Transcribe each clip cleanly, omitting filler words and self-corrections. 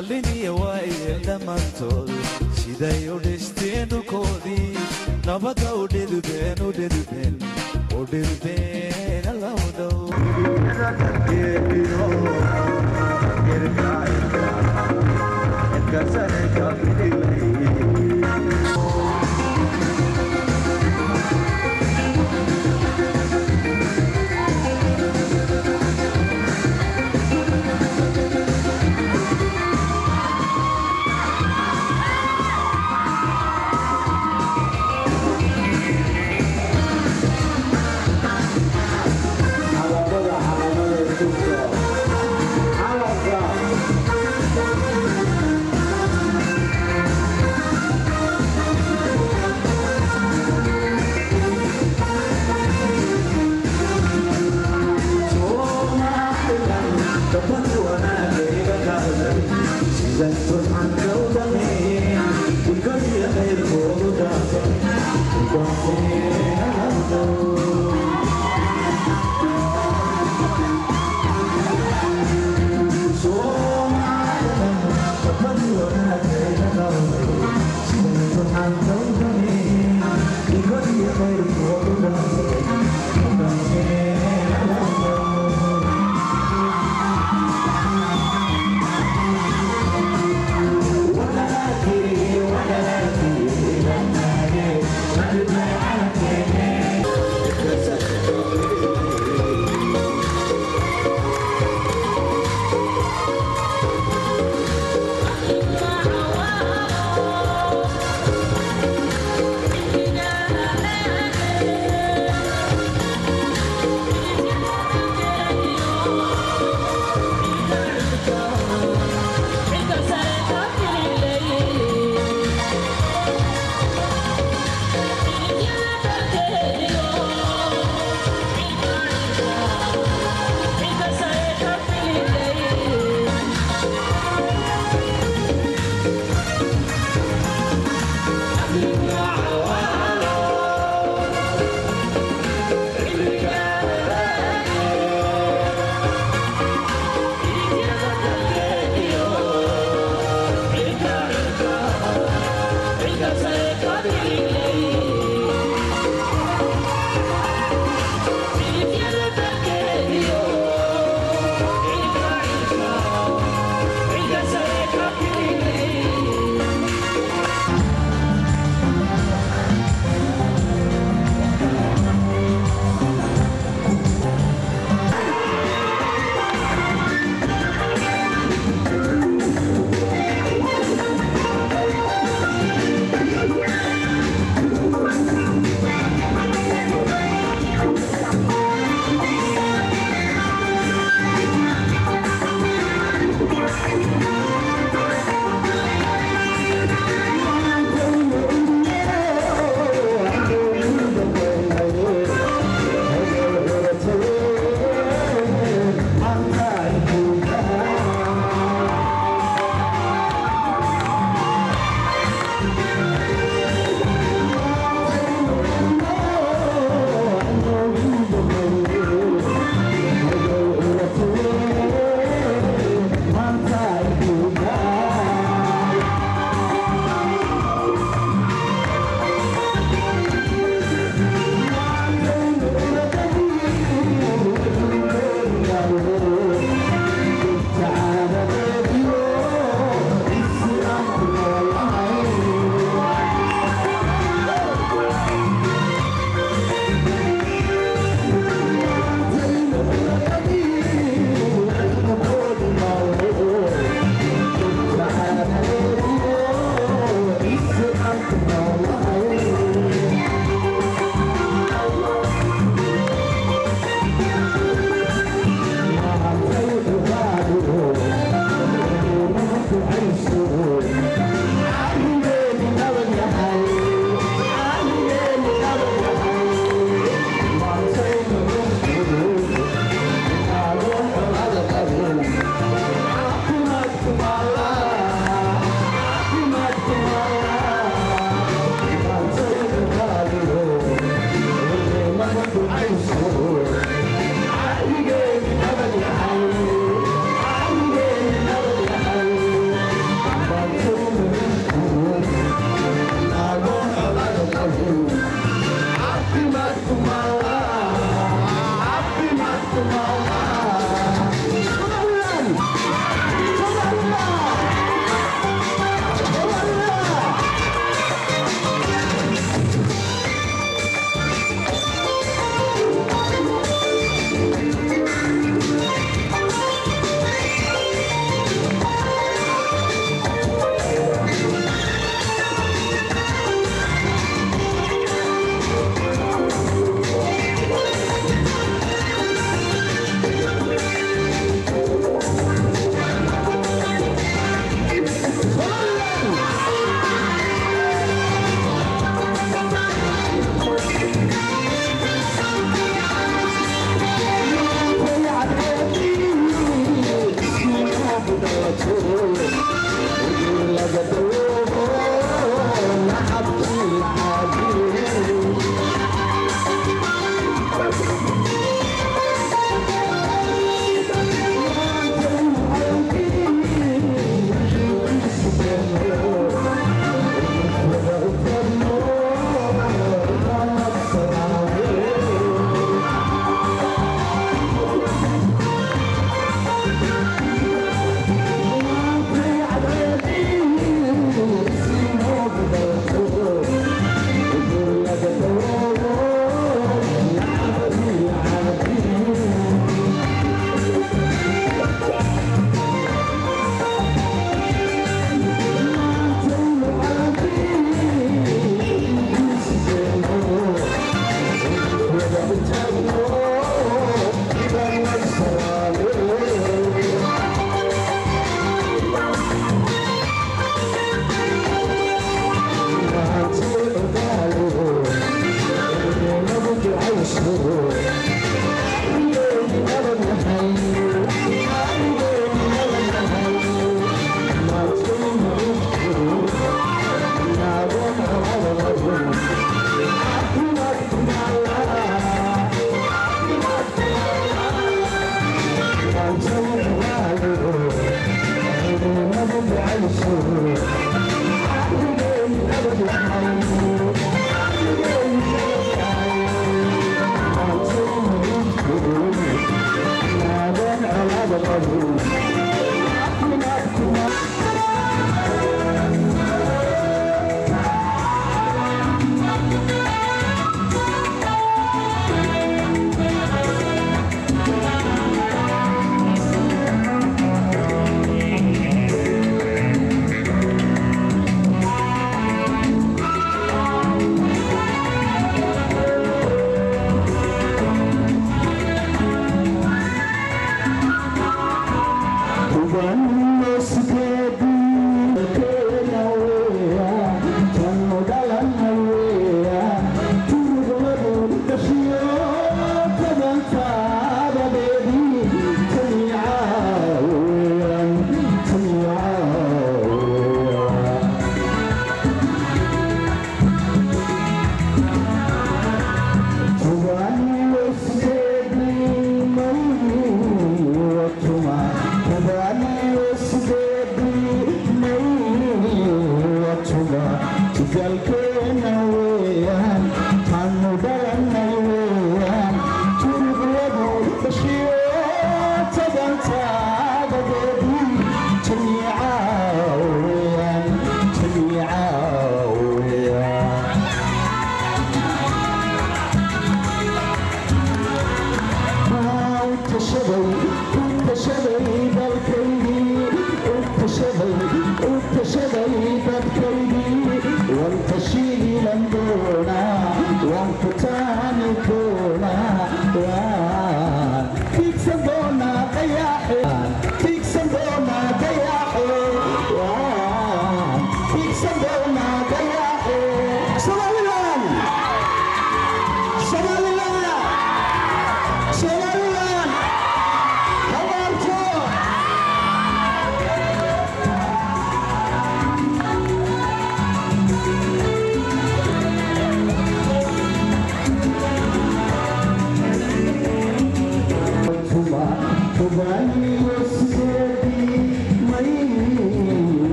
Dhaliniya waaye dhammaantood siday u dhisteen dhulkoodii, nabadda u dhidubeen, u dhidubeen, u dhidubeen allawdhow. Calamada, calamada iskuulka, calanka.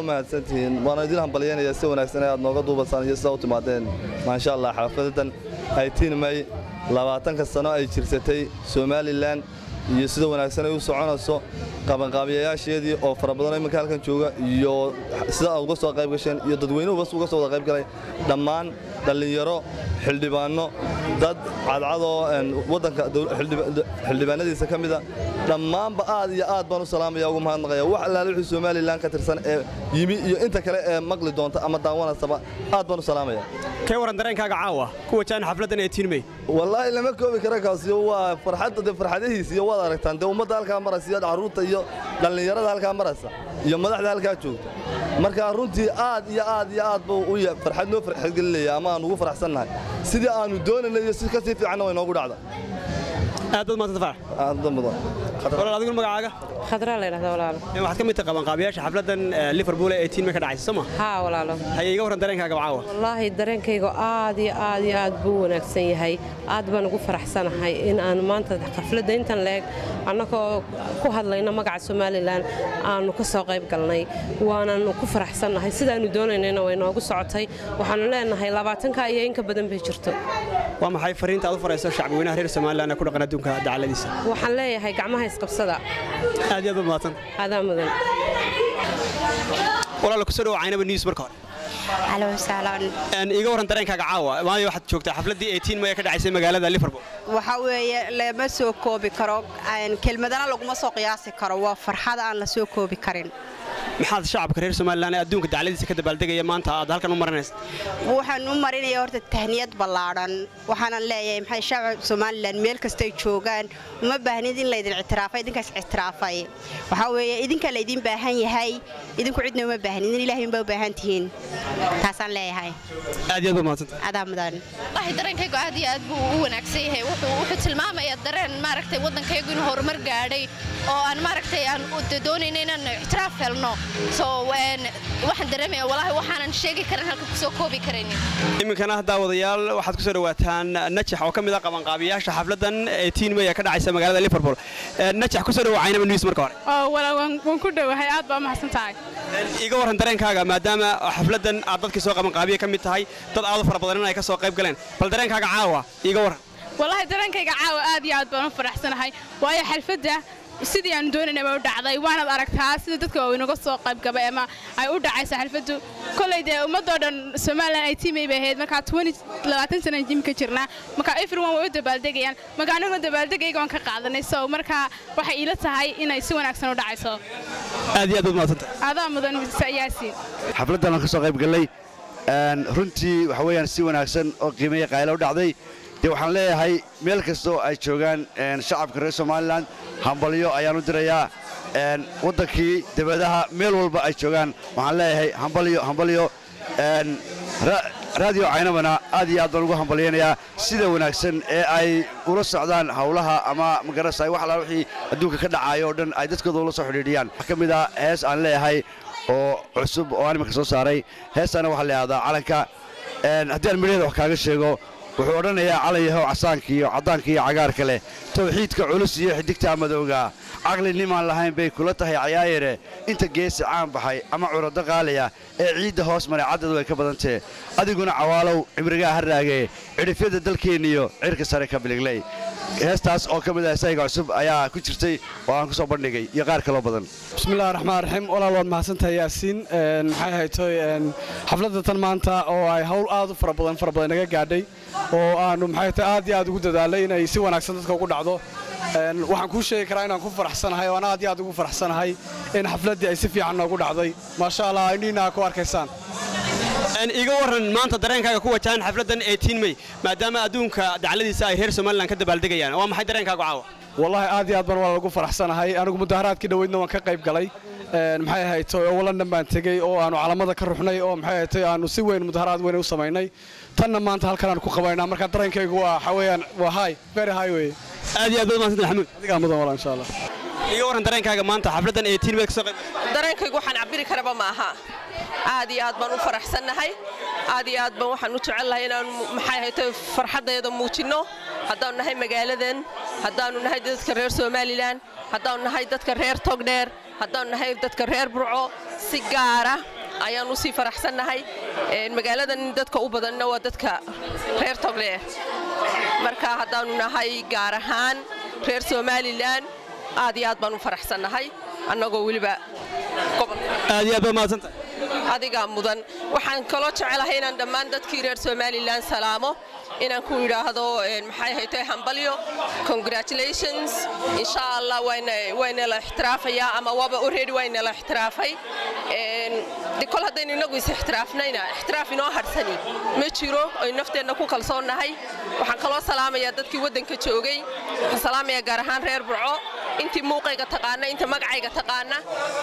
Mahadsantihiin, waana idin hambalyaynaya si wanaagsan aad nooga duubasaan iyo sida u timaadeen. Maasha Allah, xaafadan 18 May 20-ka sano ay jirsatay Somaliland iyo sida wanaagsan ay u soconayso, qabanqaabiyayaasheedii oo fara badan iminka halkan jooga iyo sida aad uga soo qayb gasheen iyo dadweynuhu bas uga soo wada qayb galay, dhammaan dhallinyaro, xildhibaano, dad cadcadoo waddanka xildhibaanadiisa ka mida, dhammaanba aad iyo aad baan u salaamaya, ugu mahadnaqaya. Wax allaale wixii Somaliland ka tirsan ee yimi iyo inta kale ee maqli doonta ama daawanaysaba aad baan u salaamaya. Kee waran dareenkaaga caawa ku wajahan xafladdan 18 May? Wallaahi lama koobi karo kaasi. Waa farxadda de, farxadihiis iyo waad aragtaan dee ummadda halkaa maraysa iyo carruurta iyo dhallinyarada halkaa maraysa iyo madaxda halkaa joogta. Marka runtii aad iyo aad iyo aad buu u farxad noo farxadgelinaya ama aan ugu faraxsannahay. Sidii aanu doonaynay iyo si kasii fiicanna way noogu dhacda. Aad baad mahadsan, Farax. Aad mudan. Walaal, adiguna magacaaga? Khadraa la yidhahdaa, walaalo. Waxaad ka mid tahay qabanqaabiyaasha xafladdan Liverpool ee 18 May ka dhacaysa, soo ma? Haa, walaalo. Haye, iga warran dareenkaaga caawa. Wallaahi dareenkayga aad iyo aad iyo aad buu wanaagsan yahay. Aad baan ugu faraxsanahay in aan maanta xafladda intan leeg, annagoo ku hadlayna magaca Somaliland, aanu ka soo qayb galnay, waananu ku faraxsannahay. Sidaanu doonaynayna way noogu socotay. Waxaanu leenahay 20-ka iyo in ka badan bay jirto. Waa maxay fariinta aad u farayso shacbi weynaha reer Somaliland ee ku dhaqan adduunka dacaladiisa? Waxaan leeyahay gacmaha isqabsada. Aad iyo aad baad mahadsan. Adaa mudan. Walaal, kusoo dhawo Caynaba News marka hore. Ahlan wasahlan. Iga warran dareenkaaga caawa, maayo waxaad joogtaa xafladdii 18 May ka dhacaysay magaalada Liverpool. Waxa weeye lama soo koobi karo, kelmadana laguma soo qiyaasi karo. Waa farxad aan la soo koobi karin. Maxaad shacabka reer Somaliland ee adduunka dacaladiisa ka dabaaldegaya maanta aad halkan u marinaysa? Waxaan u marinaya horta tahniyad ballaadhan. Waxaanan leeyahay maxay shacabka Somaliland meel kastay joogaan, uma baahnid in laydin ictiraafay, idinkaas ictiraafay. Waxaa weeye idinka laydin baahan yahay, idinku cidna uma baahnid, in Ilaahay unbaa u baahan tihiin. Taasaan leeyahay. Aad iyo aad baad mahadsantahay. Adaa mudan. Wallaahi dareenkaygu aad iyo aad buu u wanaagsan yahay. Wuxuu tilmaamayaa dareen maaragtay waddankaygu inuu horumar gaadhay oo aan maaragtay aan doonayno inaan ictiraaf helno. So waxaan dareemayaa, wallaahi, waxaanan sheegi karin, halka kusoo koobi karaynin. Iminkana daawadayaal, waxaad kusoo dhawaataan Najax oo ka mid ah qabanqaabiyaasha xafladdan 18 May ee ka dhacaysa magaalada Liverpool. Najax, kusoo dhawo Caynaba News marka hore. Walaal, waan ku dhowahay, aad baa mahadsan tahay. Iga warran dareenkaaga, maadaama xafladdan aad dadkii soo qabanqaabiya ka mid tahay, dad aad u fara badan ay ka soo qayb galeen. Bal dareenkaaga caawa iga warran. Wallaahi dareenkayga caawa aad iyo aad baan u faraxsanahay, waayo xalfadda sidii aanu doonaynay bay u dhacday. Waanaad aragtaa sida dadka waaweyn uga soo qaybgabay ama ay u dhacaysa xalfaddu. Koley dee ummadoo dhan Somaliland 18 May bay ahayd. Markaa 20 sana jimka jirnaa, marka everyone way u dabaaldegayaan. Marka aniguna dabaaldegayga waan ka qaadanay. So marka waxay iila tahay inay si wanaagsan u dhacayso. Aad iyo aad baad mahadsantahay. Adaa mudan, Yaasiin. Xafladdan aan ka soo qayb gallay runtii waxa weeyaan si wanaagsan oo qiimeeya qaayla u dhacday. Dee waxaan leeyahay meel kastoo ay joogaan shacabka reer Somaliland hambalyo ayaan u dirayaa. Waddankii debadaha meel walba ay joogaan waxaan leeyahay hambalyo, hambalyo. Raadiyo Caynabana aad iyo aad baan ugu hambalyaynayaa sida wanaagsan ee ay ula socdaan howlaha ama magarasa wax alaala wixii adduunka ka dhacaayo oo dhan ay dadkooda ula soo xidhiidhiyaan. Wax ka mid ah hees aan leeyahay oo cusub oo aan iminka soo saaray, heestaana waxaa la yidhahdaa Calanka. Haddii aan midhaheeda wax kaaga sheego, wuxuu odhanayaa: calan yahow casaanka iyo caddaanka iyo cagaarka leh, tawxiidka culus iyo xidigta madowga, caqli nimaan lahayn bay kula tahay cayaayare. Inta geesi caan baxay ama curado qaaliya ee ciidda hoos maray caddadu way ka badantee, adiguna cawaalow cimrigaa ha raagee, cidhifyada dalkeenniyo cirka sare ka biligley. Heestaas oo ka mid ah heesahayga cusub ayaa ku jirtay oo aan ku soo bandhigay iyo qaar kaloo badan. Bismillahi raxmaan raxiim. Walaal, waad mahadsantahay, Yaasiin. Maxay haytoy xafladda tan maanta oo ay hawl aad u fara badan fara badan naga gaadhay oo aanu maxay tahay aad iyo aad ugu dadaalay inay si wanaagsan dadka ugu dhacdo, waxaan kuu sheegi karaa inaan ku faraxsanahay oo aan aad iyo aad ugu faraxsanahay in xafladdii ay si fiican noogu dhacday, maasha Allah, indhihiina ku arkaysaan. Iga warran maanta dareenkaaga ku wajahan xafladdan 18 May, maadaama adduunka dacladiisa ay reer Somaliland ka dabaaldegayaan. Waa maxay dareenkaagu caawa? Wallaahi aad iyo aad baan waa lagu faraxsanahay. Anigu mudaharaadkii dhoweydna waan ka qayb galay, maxay ahaytoy, oo London baan tegey oo aanu calamada ka ruxnay oo maxay ahaytoy aanu si weyn mudaharaad weyn u samaynay. Tanna maanta halkan aan ku qabaynaa. Marka dareenkaygu waa waxa weeyaan waa high, very high weeye. Aad iyo aad baad mahadsantahay, Maxamuud. Adigaa mudan, walaa, insha Allah. Iga warran dareenkaaga maanta xafladdan 18 May ka soo qayb. Dareenkaygu waxaan cabiri karaba ma aha. Aad iyo aad baan u faraxsannahay, aad iyo aad baan waxaan u jecelnahay inaan maxay ahaytoy farxaddayada muujinno. Haddaanu nahay magaaladan, haddaanu nahay dadka reer Somaliland, haddaanu nahay dadka reer Togdheer, haddaanu nahay dadka reer Burco, si gaara ayaan usii faraxsannahay. Magaaladan dadka u badanna waa dadka reer Togdheer. Marka haddaanu nahay gaar ahaan reer Somaliland, aad iyo aad baan u faraxsannahay annagoo weliba Aad iyo aad baad mahadsantahay. Adigaa mudan. Waxaan kaloo jecelahay inaan dhammaan dadkii reer Somaliland salaamo, inaan ku idhaahdo, maxay haytay, hambalyo, congratulations. Insha Allah wayna la ixtiraafayaa ama waaba already wayna la ixtiraafay. De kol haddaynu inagu is ixtiraafnayna, ixtiraaf inoo hadhsani ma jiro oy nafteenna ku kalsoonnahay. Waxaan kaloo salaamayaa dadkii waddanka joogay. Waxaan salaamayaa gaar ahaan reer Burco, intii muuqayga taqaana, inta magacayga taqaana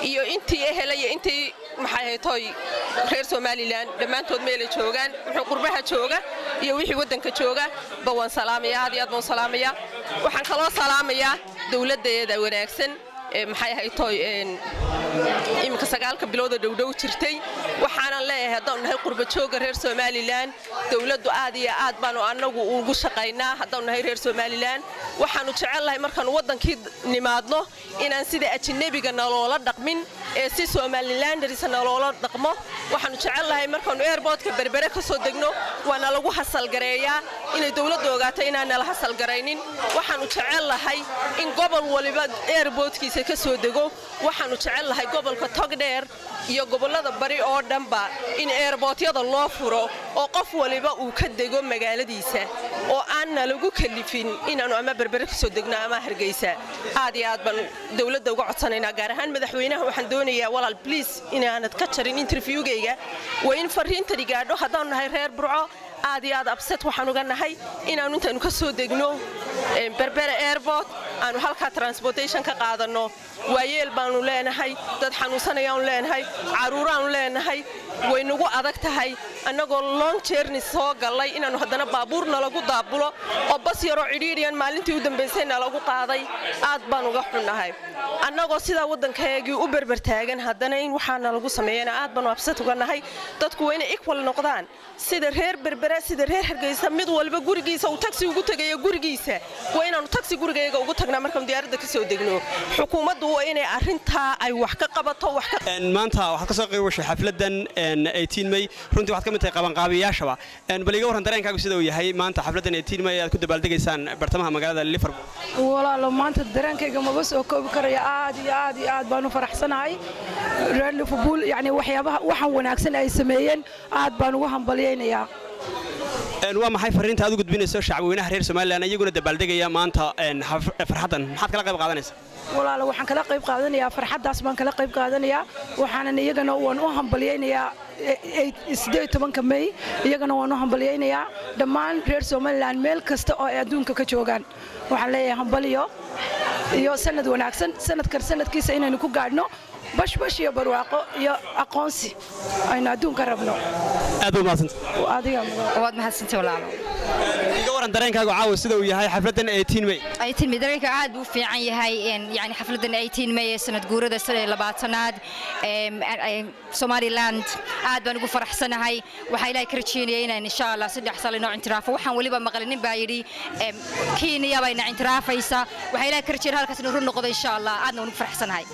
iyo intii ehela iyo intii, maxay haytoy, reer Somaliland dhammaantood meelay joogaan, wuxuu qurbaha jooga iyo wixii waddanka jooga ba waan salaamayaa, aad iyo aad baan salaamayaa. Waxaan kaloo salaamayaa dowladdeeda wanaagsan ee, maxay haytoy, iminka 9-ka bilooda dhowdhow jirtay. Waxaanan leeyahay, haddaanu nahay qurba jooga reer Somaliland, dowladdu aad iyo aad baanu annagu ugu shaqaynaa. Haddaanu nahay reer Somaliland, waxaanu jecelnahay markaanu waddankii nimaadno inaan sida ajnabiga naloola dhaqmin ee si Somalilanders naloola dhaqmo. Waxaanu jecelnahay markaanu airportka Berbere ka soo degno waana lagu hasalgareeyaa, inay dowladdu ogaato inaan nala hasalgaraynin. Waxaanu jecelnahay in gobol waliba airportkiisa ka soo dego. Waxaanu jecelnahay gobolka Togdheer iyo gobollada bari oo dhanba in airportyada loo furo oo qof waliba uu ka dego magaaladiisa oo aan nalagu kalifin inaannu ama Berbere ka soo degno ama Hargeysa. Aad iyo aad baan dowladda uga codsanaynaa, gaar ahaan madaxweynaha. Waxaan doonayaa, walaal, please, inaanad ka jarin interviewgayga. Waa in fariintani gaadho. Haddaanu nahay reer Burco, aad iyo aad upset waxaan uga nahay inaannu intaanu ka soo degno Berbere airport aanu halkaa transportation ka qaadanno. Waayeel baanu leenahay, dad xanuunsanayaanu leenahay, carruuraanu leenahay. Way nagu adag tahay annagoo long journey soo gallay inaannu haddana baabuur nalagu daabulo oo bas yaroo cidhiidhiyan maalintii u dambaysay nalagu qaaday. Aad baan uga xunnahay annagoo sidaa waddankayagii u berber taagan, haddana in waxaa nalagu sameeyana aad baanu upset uga nahay. Dadku waa inay equal noqdaan, sida reer Berbera, sida reer Hargeysa, mid walba gurigiisa uu taxi ugu tegayo gurigiisa, waa inaannu taxi gurigayaga ugu tagnaa markaanu diyaaradda ka soo degno. Xukuumaddu waa inay arrintaa ay wax ka qabato, wax ka Maanta waxaad ka soo qayb gashay xafladdan 18 May. Runtii waxaad ka mid tahay qabanqaabiyaashaba. Bal iga warran dareenkaagu sida uu yahay maanta xafladdan 18 May aad ku dabaaldegaysaan bartamaha magaalada Liverpool. Walaalo, maanta dareenkayga maba soo koobi karaya. Aad iyo aad iyo aad baan u faraxsanahay. Reer Liverpool, yacni, waxyaabaha waxaan wanaagsan ay sameeyeen aad baan ugu hambalyaynayaa. Waa maxay fariinta aad u gudbinayso shacabweynaha reer Somaliland iyaguna dabaaldegaya maanta farxaddan? Maxaad kala qayb qaadanaysaa? Walaalo, waxaan kala qayb qaadanayaa farxaddaas baan kala qayb qaadanayaa. Waxaanan iyagana waan u hambalyaynayaa 18-ka May. Iyagana waan u hambalyaynayaa dhammaan reer Somaliland meel kasta oo ay adduunka ka joogaan. Waxaan leeyahay hambalyo iyo sanad wanaagsan, sanadkan sanadkiisa inaynu ku gaadhno bashbash iyo barwaaqo iyo aqoonsi aynu adduunka rabno. Aad u mahadsanta. Adiga. Waad mahadsantay, walaalo. Iga waran dareenkaagu caawa sida uu yahay xafladdan 18 May. 18 May dareenka aad buu u fiican yahay. Yani xafladdan 18 May ee sanad guurada 20aad Somaliland aad baan ugu faraxsanahay. Waxaa Ilaahay ka rajeynaya inaan insha Allah 3 sano inoo intiraafo. Waxaan weliba maqlay nin baa yidhi Kenya bayna intiraafaysa. Waxaa Ilaahay ka rajeynaya halkaas inuu run noqdo insha Allah. Aadna waan ugu faraxsanahay.